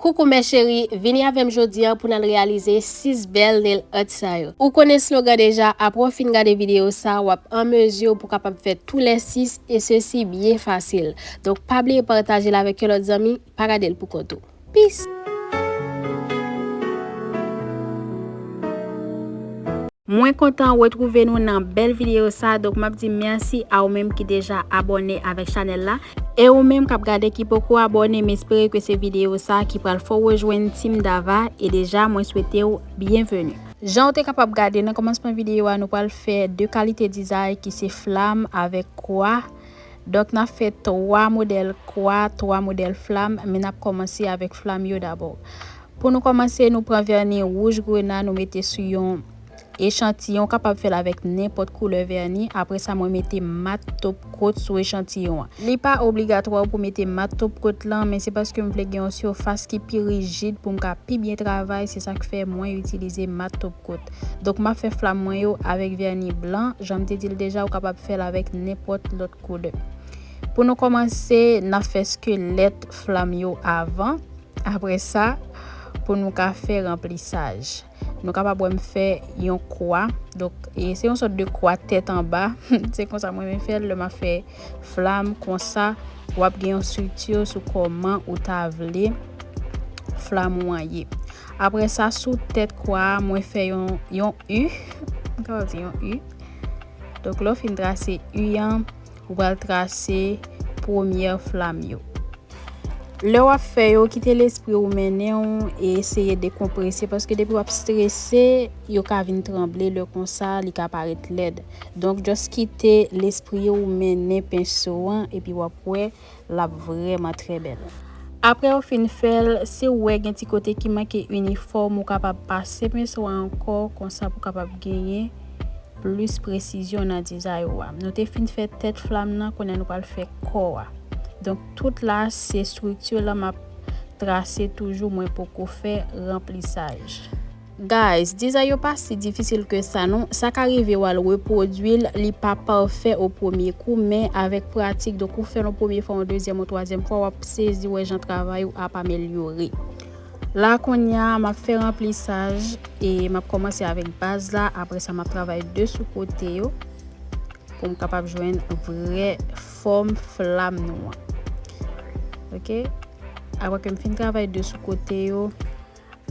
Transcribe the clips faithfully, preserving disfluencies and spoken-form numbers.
Coucou mes chéries, vini avè m jodi a pou n al reyalize sis bèl nail art sa yo. Ou konnen slogan deja, apre w fin gade videyo sa, w ap an mezi pou w kapab fè tou lè sis, e sesi byen fasil. Donk pa bliye pataje l avèk yon lòt zanmi, pa gade l pou kont ou. Peace! Mwen kontan retwouve nou nan bèl videyo sa, donk m ap di mèsi a ou menm ki deja abòne avèk chanèl la. E ou menm k ap gade ki poko abòne, m espere ke se videyo sa ki pral fè w rejwenn Team Dava, e deja mwen swete w byenveni. Jan w te kapab gade nan kòmansman videyo a, nou pral fè de kalite dizay ki se flam avèk kwa. Donk n ap fè twa modèl kwa, twa modèl flam, men n ap kòmanse avèk flam yo dabò. Pou nou kòmanse, nou pran vèni wouj grena, nou mete sou yon echantiyon, w kapab fè l avèk nenpòt koulè vèni. Apre sa, mwen mete mat top coat sou echantiyon an. Li pa obligatwa pou mete mat top coat lan, men se paske m vle gen yon sifas ki pi rijid pou m ka pi byen travay, se sa k fè mwen itilize mat top coat. Donk, m ap fè flam mwen yo avèk vèni blan. Jan m te di l deja, ou kapab fè l avèk nenpòt lòt koulè. Pou nou kòmanse, n ap fè skelèt flam yo avan. Apre sa, pou nou ka fè ranplisaj. Nou kapab wè m fè yon kwa. Donk, e, se yon sòt de kwa tèt anba. Se konsa mwen renmen fè l lè m ap fè flam konsa. W ap gen yon estrikti sou kòman ou ta vle flam ou an ye. Apre sa, sou tèt kwa a, mwen fè yon, yon U. M kapab di yon U. Donk, lè w fin trase U an, ou pral trase premyè flam yo. Lè w ap fè yo, kite lespri w mennen w e eseye dekonprese, paske depi w ap strese, yo ka vin tranble, lè konsa, li ka parèt lèd. Donk, just kite lespri w mennen penso an, epi w ap wè, l ap vrèman trè bèl. Apre w fin fè l, si w wè gen ti kote ki manke inifòm, ou kapab pase penso a ankò, konsa pou w kapab genyen plis presizyon nan dizay ou a. Nou te fin fè tèt flam nan, kounye a nou pral fè kò a. Donk, tout la, se estrikti lan m ap trase toujou, mwen poko fè ranplisaj. Guys, dizay yo pa si difisil ke sa non. Sa ka rive w al repwodui l, li pa pafè o premye kou, men avèk pratik, donk ou fè l yon premye fwa, yon dezyèm, yon twazyèm fwa, w ap sezi wè jan travay ou ap amelyore. La kounye a, m ap fè ranplisaj e m ap kòmanse avèk baz la, apre sa m ap travay de sou kote yo pou m kapab jwenn vrè fòm flam nou an. Oke? Apre ke m fin travay de sou kote yo,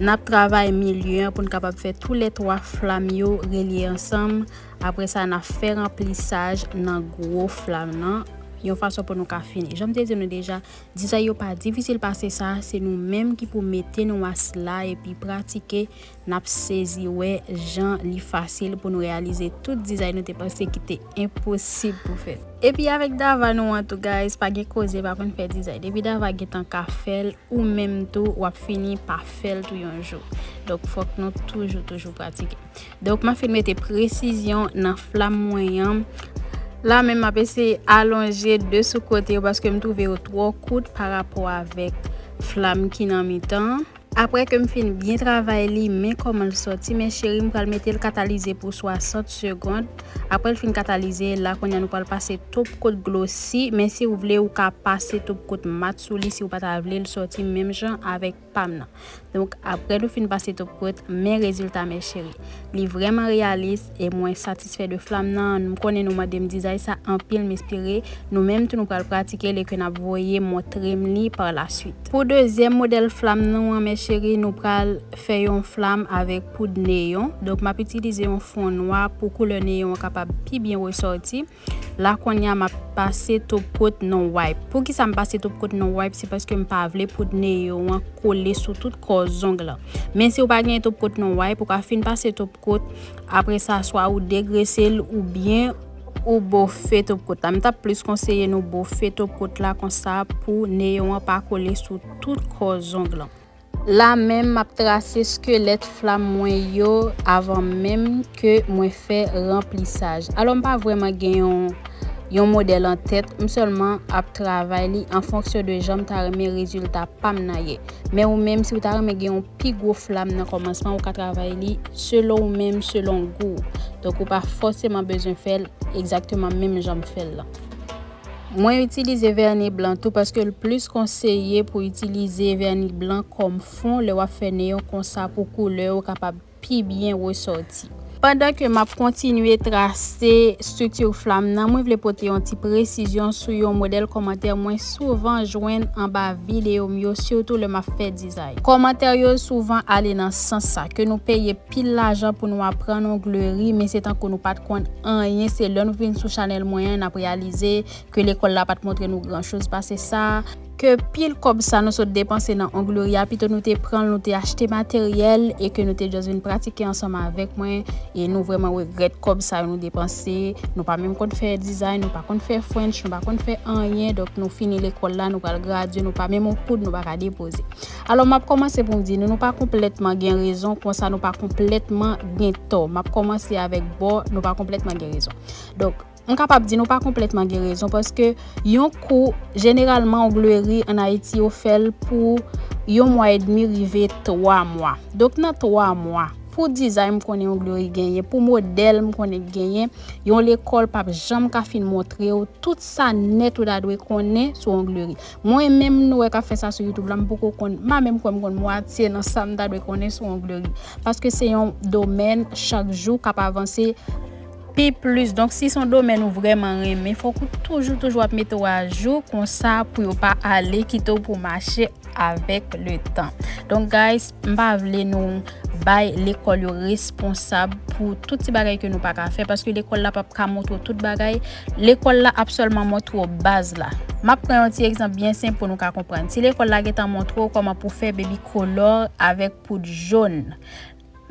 n ap travay milye an pou n kapab fè tou lè twa flam yo relye ansanm. Apre sa, n ap fè ranplisaj nan gwo flam nan, yon fason pou nou ka fini. Jan m te di nou deja, dizay yo pa difisil pase sa, se nou menm ki pou mete nou asla epi pratike, n ap sezi wè jan li fasil pou nou reyalize tout dizay nou te panse ki te enposib pou fè. Epi avèk Dava nou an tou, guys, pa gen koze pa konn fè dizay. Depi Dava gentan ka fè l, ou menm tou, w ap fini pa fè l tou yon jou. Donk, fòk nou toujou, toujou pratike. Donk, m ap fin mete presizyon nan flam mwen an. La menm, m ap eseye alonje de sou kote yo paske m twouve yo twò kout pa rapò avèk flam ki nan mitan an. Apre ke m fin byen travay li, men kòman l sòti, mes chéries, m pral mete l katalize pou swasant segonn. Apre l fin katalize, la kounye a nou pral pase top coat glossy, men si w vle, ou ka pase top coat mat sou li si w pa ta vle l sòti menm jan avèk pa m nan. Donk, apre nou fin pase top coat, men rezilta, mes chéries. Li vrèman reyalis e mwen satisfè de flam nan. M konnen nou mande m dizay sa anpil, m espere nou menm tou nou pral pratike l e ke n ap voye montre m li pa la swit. Pou dezyèm modèl flam nou an, mes chéries, nou pral fè yon flam avèk poud neyon. Donk, m ap itilize yon fon nwa pou koulè neyon an kapab pi byen resòti. La kounye a, m ap pase top coat nan wipe. Poukisa m pase top coat nan wipe? Se paske m pa vle poud neyon an kole sou tout kò zong lan. Men si w pa gen top coat nan wipe, ou ka fin pase top coat, apre sa, swa ou degrese l oubyen ou bofe top coat la. M t ap plis konseye nou bofe top coat la konsa pou neyon an pa kole sou tout kò zong lan. La menm, m ap trase skelèt flam mwen yo avan menm ke mwen fè ranplisaj. Alò, m pa vrèman gen yon, yon modèl an tèt, m sèlman ap travay li an fonksyon de jan m ta renmen rezilta pa m nan ye. Men ou menm, si w ta renmen gen yon pi gwo flam nan kòmansman, ou ka travay li selon ou menm, selon gou w. Donk, ou pa fòseman bezwen fè l egzakteman menm jan m fè l lan. Mwen itilize vèni blan tou paske l plis konseye pou itilize vèni blan kòm fon lè w ap fè neyon konsa pou koulè yo kapab pi byen resòti. Pandan ke m ap kontinye trase estrikti flam nan, mwen vle pote yon ti presizyon sou yon modèl kòmantè mwen souvan jwenn anba videyo m yo, sitou lè m ap fè dizay. Kòmantè yo souvan ale nan sans sa, ke nou peye pil lajan pou nou aprann ongleri, men se tankou nou pa t konn anyen, se lè nou vin sou chanèl mwen an, n ap reyalize ke lekòl la pa t montre nou gran choz pase sa, ke pil kòb sa nou sot depanse nan ongleri a, pito nou te pran l, nou te achte materyèl e ke nou te just vin pratike ansanm avèk mwen, e nou vrèman regrèt kòb sa yo nou depanse. Nou pa menm konn fè dizay, nou pa konn fè French, nou pa konn fè anyen, donk nou fini lekòl la, nou pral gradye, nou pa menm yon koud nou pa ka depoze. Alò, m ap kòmanse pou m di nou, nou pa konplètman gen rezon, konsa nou pa konplètman gen tò. M ap kòmanse avèk bò, nou pa konplètman gen rezon. Donk, m kapab di nou pa konplètman gen rezon, paske yon kou, jeneralman, ongleri ann Ayiti, yo fè l pou yon mwa edmi rive twa mwa. Donk, nan twa mwa, pou dizay m konnen ongleri genyen, pou modèl m konnen genyen, yon lekòl p ap janm ka fin montre w tout sa nèt ou ta dwe konnen sou ongleri. Mwen menm, nou wè k ap fè sa sou YouTube la, m poko konn, m pa menm kwè m konn mwatye nan sa m ta dwe konnen sou ongleri. Paske se yon domèn, chak jou, k ap avanse pi plis. Donk, si se yon domèn ou vrèman renmen, fòk ou toujou, toujou ap mete w ajou, konsa pou yo pa ale kite w pou mache avèk le tan. Donk, guys, m pa vle nou bay lekòl yo responsab pou tout ti bagay ke nou pa ka fè, paske lekòl la p ap ka montre w tout bagay. Lekòl la ap sèlman montre w baz la. M ap pran yon ti egzanp byen senp pou nou ka konprann. Si lekòl la gentan montre w kòman pou fè baby color avèk poud jòn,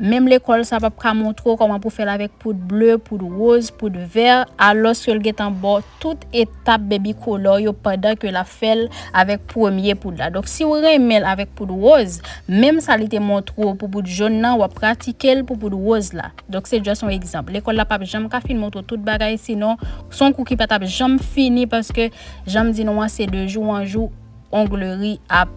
menm lekòl sa p ap ka montre w kòman pou fè l avèk poud ble, poud woz, poud vè, alòske l gentan ba w tout etap baby color yo pandan ke l ap fè l avèk premye poud la. Donk, si w renmen l avèk poud woz, menm sa li te montre w pou poud jòn nan, w ap pratike l pou poud woz la. Donk, se just yon egzanp. Lekòl la p ap janm ka fin montre w tout bagay, sinon, se yon kou ki pa t ap janm fini, paske, jan m di nou an, se de jou an jou, ongleri ap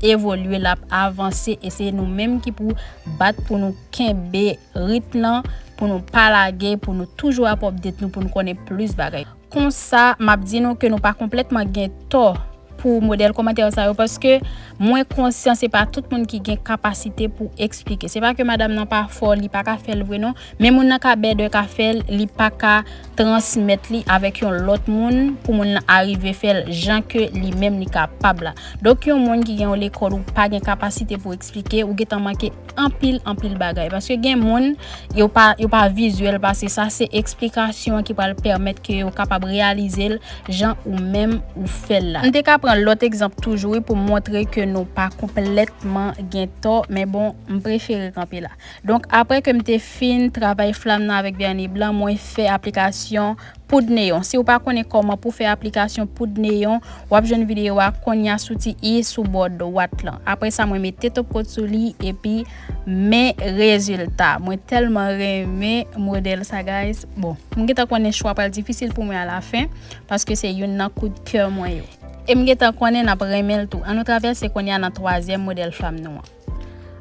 evolye, l ap avanse, e se nou menm ki pou bat pou nou kenbe ritm lan, pou nou pa lage, pou nou toujou ap update nou, pou nou konnen plis bagay. Konsa, m ap di nou ke nou pa konplètman gen tò pou modèl kòmantè sa yo, paske mwen konsyan se pa tout moun ki gen kapasite pou eksplike. Se pa ke madanm nan pa fò, li pa ka fè l vre non, men moun nan ka bèdè ka fè l, li pa ka transmèt li avèk yon lòt moun pou moun nan arive fè l jan ke li menm li kapab la. Donk, yon moun ki gen yon lekòl ou pa gen kapasite pou eksplike, ou gentan manke anpil, anpil bagay. Paske gen moun, yo pa, yo pa vizyèl pase sa, se eksplikasyon an ki pral pèmèt ke yo kapab reyalize l jan ou menm ou fè l la. M te ka pran lòt egzanp toujou, wi, pou montre ke nou pa konplètman gen tò, men bon, m prefere kanpe la. Donk, apre ke m te fin travay flam nan avèk vèni blan, mwen fè aplikasyon poud neyon. Si w pa konnen kòman pou fè aplikasyon poud neyon, w ap jwenn videyo a kounye a sou ti i sou bò dwat lan. Apre sa, mwen mete top coat sou li, epi men rezilta. Mwen tèlman renmen modèl sa, guys. Bon, m gentan konnen chwa pral difisil pou mwen alafen, paske se youn nan kout kè mwen yo. E m gentan konnen n ap renmen l tou. Ann nou travèse kounye a nan twazyèm modèl flam nou an.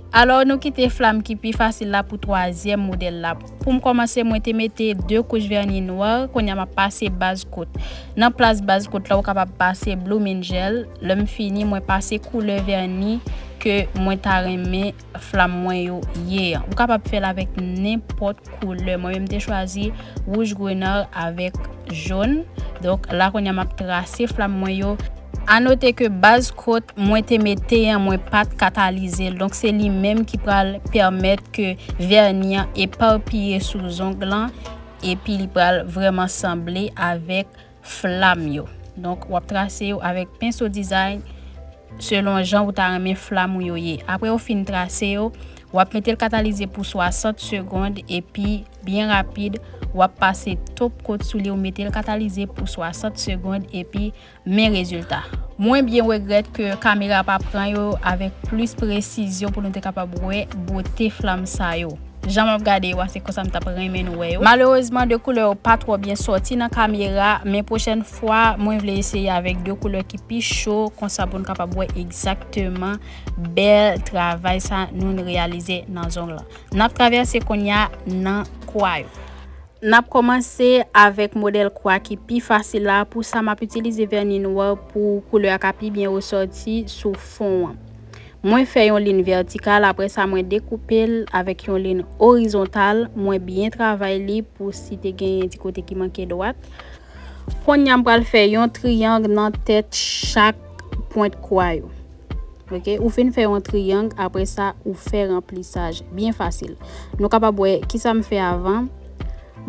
Alò, nou kite flam ki pi fasil la pou twazyèm modèl la. Pou m kòmanse, mwen te mete de kouch vèni nwa, kounye a m ap pase baz coat. Nan plas baz coat la, ou kapab pase Blooming Gel. Lè m fini, mwen pase koulè vèni ke mwen ta renmen flam mwen yo ye an. Ou kapab fè l avèk nenpòt koulè. Mwen menm, m te chwazi wouj grenad avèk jòn. Donk, la kounye a m ap trase flam mwen yo. A note ke baz coat mwen te mete an, mwen pa t katalize l. Donk, se li menm ki pral pèmèt ke vèni an epapiye sou zong lan, epi li pral vrèman sanble avèk flam yo. Donk, w ap trase yo avèk penso dizay selon jan ou ta renmen flam ou yo ye. Apre ou fin trase yo, w ap mete l katalize pou swasant segonn, epi byen rapid, w ap pase top coat sou li, ou mete l katalize pou swasant segonn, epi men rezilta. Mwen byen regrèt ke kamera pa pran yo avèk plis presizyon pou nou te kapab wè bote flam sa yo. Jan m ap gade yo a, se konsa m t ap renmen nou wè yo. Malerezman, de koulè yo pa twò byen sòti nan kamera, men pwochèn fwa, mwen vle eseye avèk de koulè ki pi cho, konsa pou n kapab wè egzakteman bèl travay sa nou reyalize nan zong lan. N ap travèse kounye a nan kwa yo. N ap kòmanse avèk modèl kwa ki pi fasil la. Pou sa, m ap itilize vèni nwa pou koulè a ka pi byen resòti sou fon an. Mwen fè yon liy vètikal, apre sa mwen dekoupe l avèk yon liy orizontal, mwen byen travay li pou si te genyen ti kote ki manke dwat. Kounye a m pral fè yon triyang nan tèt chak pwent kwa yo. Ok, ou fin fè yon triyang, apre sa ou fè ranplisaj. Byen fasil. Nou kapab wè kisa m fè avan.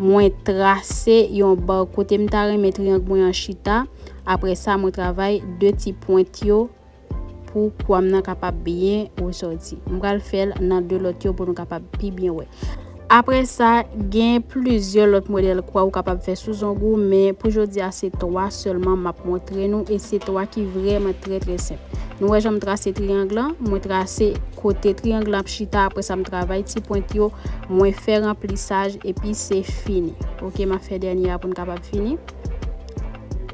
Mwen trase yon ba kote m ta renmen triyang mwen an chita. Apre sa mwen travay de ti pwent yo pou kwa m nan kapab byen resòti. M pral fè l nan de lòt yo pou nou kapab pi byen wè. Apre sa, gen plizyè lòt modèl kwa ou kapab fè sou zong ou, men pou jodi a se twa sèlman m ap montre nou, e se twa ki vrèman trè trè senp. Nou wè jan m trase triyang lan, mwen trase kote triyang lan ap chita, apre sa m travay ti pwent yo, mwen fè ranplisaj, epi se fini. Ok, m ap fè dènye a pou n kapab fini.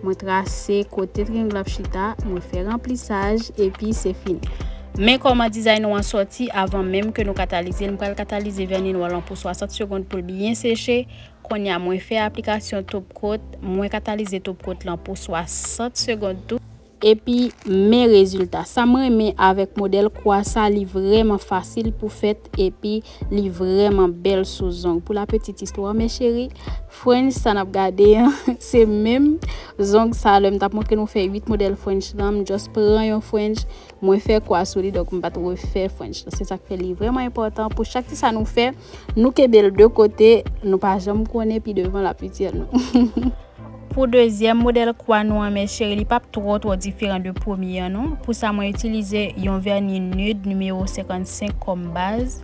Mwen trase kote triyang lan ap chita, mwen fè ranplisaj, epi se fini. Men kòman dizay nou an sòti avan menm ke nou katalize l. M pral katalize vèni nwa lan pou swasant segonn pou l byen seche. Kounye a, mwen fè aplikasyon top coat, mwen katalize top coat lan pou swasant segonn tou. Epi, men rezilta. Sa m renmen avèk modèl kwa sa, li vrèman fasil pou fèt, epi li vrèman bèl sou zong. Pou la petite histoire, mes chéris, French sa n ap gade an, se menm zong sa. Lè m t ap montre nou fè uit modèl French lan, m just pran yon French, mwen fè kwa sou li, donk m pa t refè French lan. Se sa k fè li vrèman enpòtan pou chak ti sa nou fè, nou kenbe l de kote, nou pa janm konnen pi devan l ap itil nou. Pou dezyèm modèl kwa nou an, mes chéris, li p ap twò twò diferan de premye an non. Pou sa, mwen itilize yon vèni nude nimewo senkannsenk kòm baz.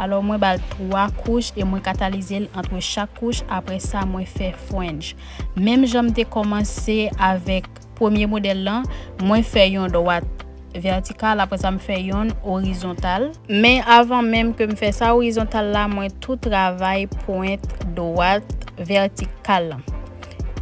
Alò, mwen ba l twa kouch e mwen katalize l antre chak kouch. Apre sa, mwen fè French. Menm jan m te kòmanse avèk premye modèl lan, mwen fè yon dwat vètikal, apre sa m fè yonn orizontal. Men avan menm ke m fè sa orizontal la, mwen tou travay pwent dwat vètikal lan.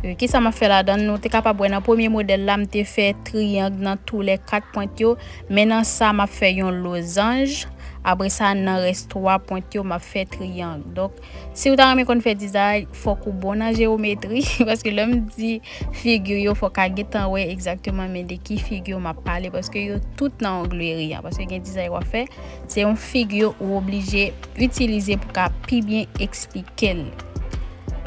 E, kisa m ap fè ladan l? Nou te kapab wè nan premye modèl la, m te fè triyang nan toulè kat pwent yo, men nan sa, m ap fè yon lozanj. Apre sa, nan rès twa pwent yo, m ap fè triyang. Donk, si w ta renmen konn fè dizay, fòk ou bon nan jewometri, paske lè m di figi yo, fòk a gentan wè egzakteman men de ki figi yo m ap pale, paske yo tout nan ongleri an, paske gen dizay w ap fè, se yon figi yo ou oblije itilize pou ka pi byen eksplike l.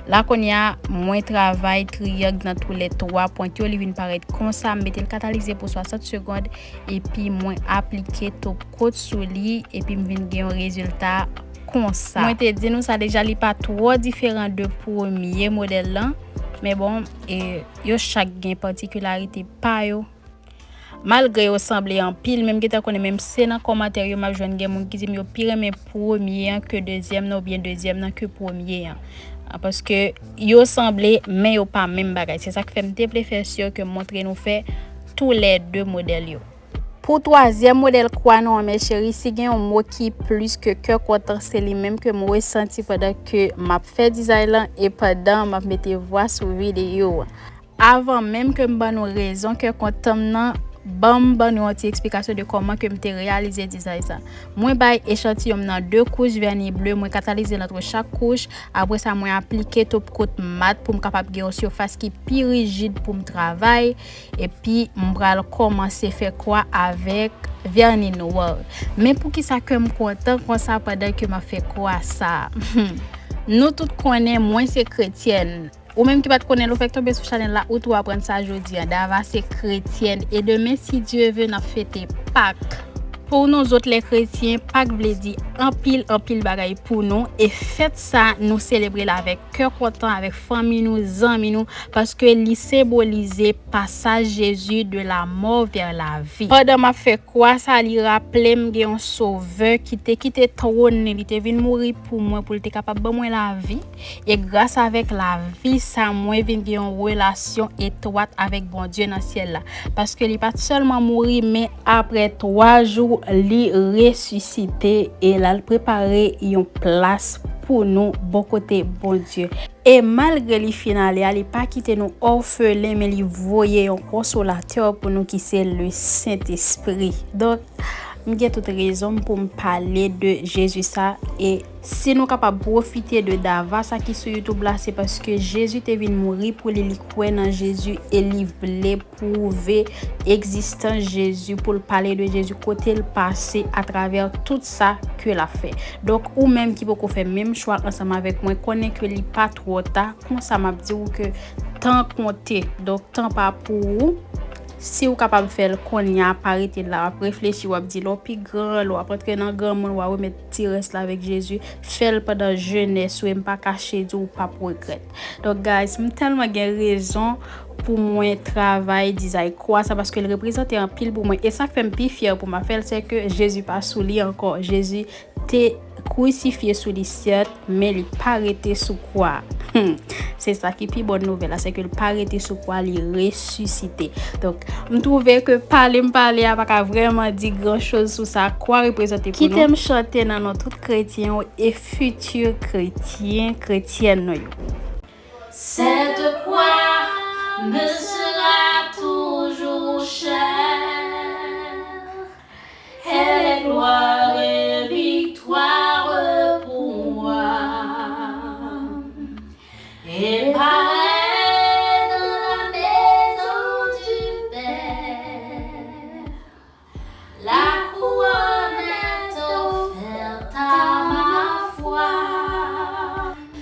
La kounye a, mwen travay triyang nan toulè twa pwent yo, li vin parèt konsa, m mete l katalize pou swasant segonn, epi mwen aplike top coat sou li, epi m vin gen yon rezilta konsa. Mwen te di nou sa deja, li pa twò diferan de premye modèl lan, men bon, e, yo chak gen patikilarite pa yo. Malgre yo sanble anpil, men m gentan konnen menm se nan kòmantè yo m ap jwenn gen moun ki di m yo pi renmen premye an ke dezyèm nan, oubyen dezyèm nan ke premye an. A, paske yo sanble, men yo pa menm bagay. Se sa k fè m te vle fè si ke m montre nou fè toulède modèl yo. Pou twazyèm modèl kwa nou an, mes chéris, si gen yon mo ki plis ke kè kontan, se li menm ke m resanti pandan ke m ap fè dizay lan e pandan m ap mete vwa sou videyo an. Avan menm ke m ban nou rezon kè kontan m nan, ban m ban nou yon ti eksplikasyon de kòman ke m te reyalize dizay sa. Mwen bay echantiyon m nan de kouch vèni ble, mwen katalize l antre chak kouch. Apre sa, mwen aplike top coat mat pou m kapab gen yon sifas ki pi rijid pou m travay. Epi, m pral kòmanse fè kwa avèk vèni nwa. Men poukisa kè m kontan konsa pandan ke m ap fè kwa sa? Nou tout konnen mwen se kretyèn. Ou menm ki pa t konnen l, ou fèk tonbe sou chanèl la, ou tou aprann sa jodi a. Dava se kretyèn, e demen, si Dye ve, n ap fete Pak. Pou nou zòt lè kretyen, Pak vle di anpil, anpil bagay pou nou, e fèt sa, nou selebre l avèk kè kontan, avèk fanmi nou, zanmi nou, paske li senbolize pasaj Jezi de la mò vè la vi. Pandan m ap fè kwa sa, li raple m gen yon Sovè ki te kite twòn li, li te vin mouri pou mwen, pou l te kapab ban mwen lavi. E gras avèk lavi sa, mwen vin gen yon relasyon etwat avèk Bondye nan syèl la. Paske li pa t sèlman mouri, men apre twa jou, li resisite e l al prepare yon plas pou nou bò kote Bondye. E malgre li fin ale a, li pa kite nou òfelen, men li voye yon konsolatè pou nou ki se le Sentespri. Donk, M gen tout rezon m pou m pale de Jezi sa. E si nou kapab pwofite de dava sa ki sou YouTube la, se paske Jezi te vin mouri pou li, li kwè nan Jezi e li vle pwouve egzistans Jezi, pou l pale de Jezi, kote l pase, atravè tout sa ke l ap fè. Donk, ou menm ki poko fè menm chwa ansanm avèk mwen, konnen ke li pa twò ta. Konsa, m ap di w ke tan konte. Donk, tan pa pou ou. Si w kapab fè l kounye a, pa rete la, w ap reflechi, w ap di lè w pi gran, lè w ap antre nan granmoun, w a remèt ti rès la avèk Jezi. Fè l pandan jenès ou, e m pa kache di w, w p ap regrèt. Donk, guys, m tèlman gen rezon pou mwen travay dizay kwa sa, paske l reprezante anpil pou mwen. E sa k fè m pi fyè pou m ap fè l, se ke Jezi pa sou li ankò. Jezi te krisifye sou li, sèt, men li pa rete sou kwa. Hmm. Se sa ki pi bòn nouvèl la, se ke l pa rete sou kwa, li resisite. Donk, m twouve ke pale m pale a pa ka vrèman di gran choz sou sa kwa reprezante pou nou. Kite m chante nan non tout kretyen yo e fiti kretyen, kretyèn nou yo. Cette croix me sera toujours chère. Elle est gloire et victoire pour moi. Et pareil dans la maison du Père. La couronne est offerte à ma foi.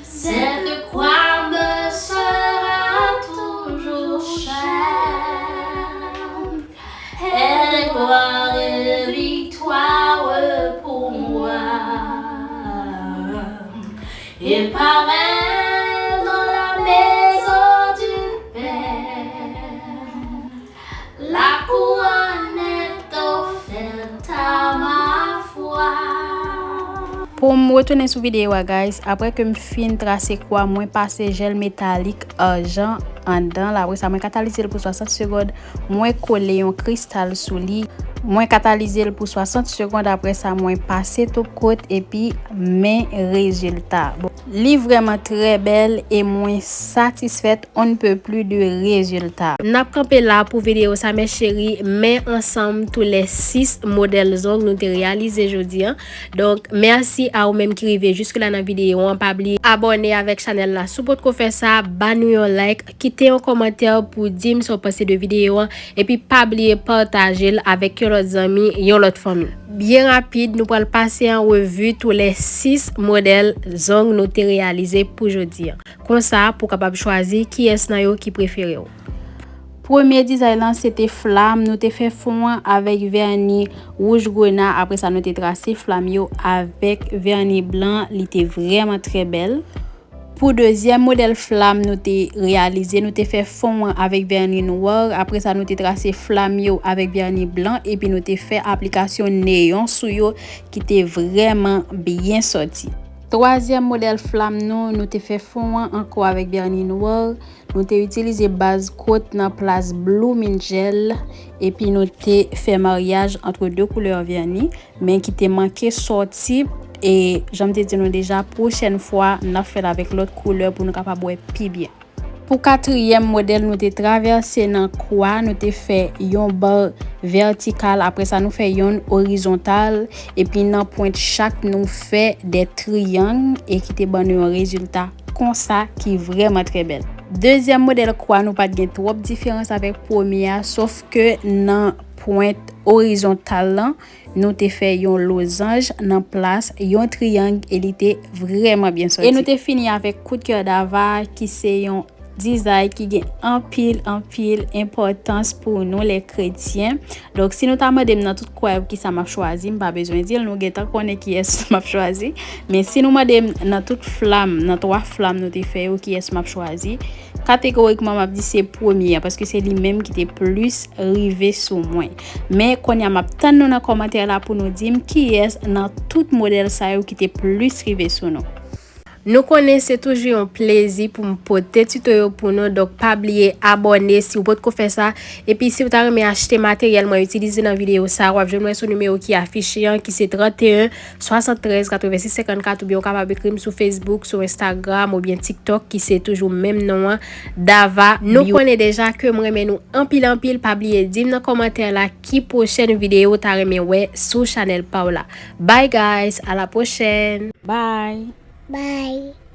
Cette croix me sera toujours chère. Elle est gloire et victoire pour moi. Et pareil dans la maison du Père. La couronne est offerte à ma foi. Pou m retounen sou videyo a, guys, apre ke m fin trase kwa, mwen pase jèl metalik ajan anndan l. Apre sa, mwen katalize l pou swasant segonn. Mwen kole yon kristal sou li. Mwen katalize l pou swasant segonn. Apre sa, mwen pase top coat epi men rezilta. Bon, li vrèman trè bèl e mwen satisfèt on ne peut plus de rezilta. N ap kanpe la pou videyo sa, mes chéries, men ansanm tou lè sis modèl zong nou te reyalize jodi a. Donk, mèsi a ou menm ki rive jiske la nan videyo an. Pa bliye abòne avèk chanèl la si w potko fè sa, ba nou yon like, kite yon kòmantè pou di m sa w panse de videyo an, epi pa bliye pataje l avèk yon lòt zanmi, yon lòt fanmi. Byen rapid, nou pral pase an revi tou lè sis modèl zong nou te reyalize pou jodi a. Konsa, pou w kapab chwazi kiyès nan yo ki prefere w. Premye dizay lan, se te flam. Nou te fè fon an avèk vèni wouj grena. Apre sa, nou te trase flam yo avèk vèni blan. Li te vrèman trè bèl. Pou dezyèm modèl flam nou te reyalize, nou te fè fon an avèk vèni nwè. Apre sa, nou te trase flam yo avèk vèni blan. Epi nou te fè aplikasyon neyon sou yo ki te vrèman byen sòti. Twazyèm modèl flam nou, nou te fè fon an ankò avèk vèni nwè. Nou te itilize baz kot nan plas Blooming Gel, epi nou te fè maryaj ant de koulè vèni, men ki te manke sòti. E jan m te di nou deja, pwochèn fwa, n ap fè l avèk lòt koulè pou nou kapab wè pi byen. Pou katriyèm modèl, nou te travèse nan kwa, nou te fè yon ba vètikal, apre sa, nou fè yonn orizontal, epi nan pwent chak, nou fè de triyang, e ki te ban nou yon rezilta konsa ki vrèman trè bèl. Dezyèm modèl kwa nou pa t gen twòp diferans avèk premye a, sof ke nan pwent orizontal lan, nou te fè yon lozanj nan plas yon triyang e li te vrèman byen sòti. E nou te fini avèk kout kè dava ki se yon dizay ki gen anpil, anpil enpòtans pou nou lè kretyen. Donk, si nou ta mande m nan tout kwa yo kisa m ap chwazi, m pa bezwen di l, nou gentan konnen kiyès m ap chwazi. Men si nou mande m nan tout flam, nan twa flam nou te fè yo, kiyès m ap chwazi, kategorikman, m ap di se premye a, paske se li menm ki te plis rive sou mwen. Men kounye a, m ap tann nou nan kòmantè la pou nou di m kiyès nan tout modèl sa yo ki te plis rive sou nou. Nou konnen se toujou yon plezi pou m pote tito yo pou nou, donk pa bliye abòne si w potko fè sa. Epi si w ta renmen achte materyèl mwen itilize nan videyo sa, w ap jwenn mwen sou nimewo ki afiche an, ki se trannteyen swasanntrèz katrevensis senkannkat, oubyen w kapab ekri m sou Facebook, sou Instagram oubyen TikTok, ki se toujou menm non an, Dava. Nou konnen deja ke m renmen nou anpil anpil, pa bliye di m nan kòmantè la ki pwochèn videyo w ta renmen wè sou chanèl pa w la. Bye guys, à la prochaine. Bye. Bye.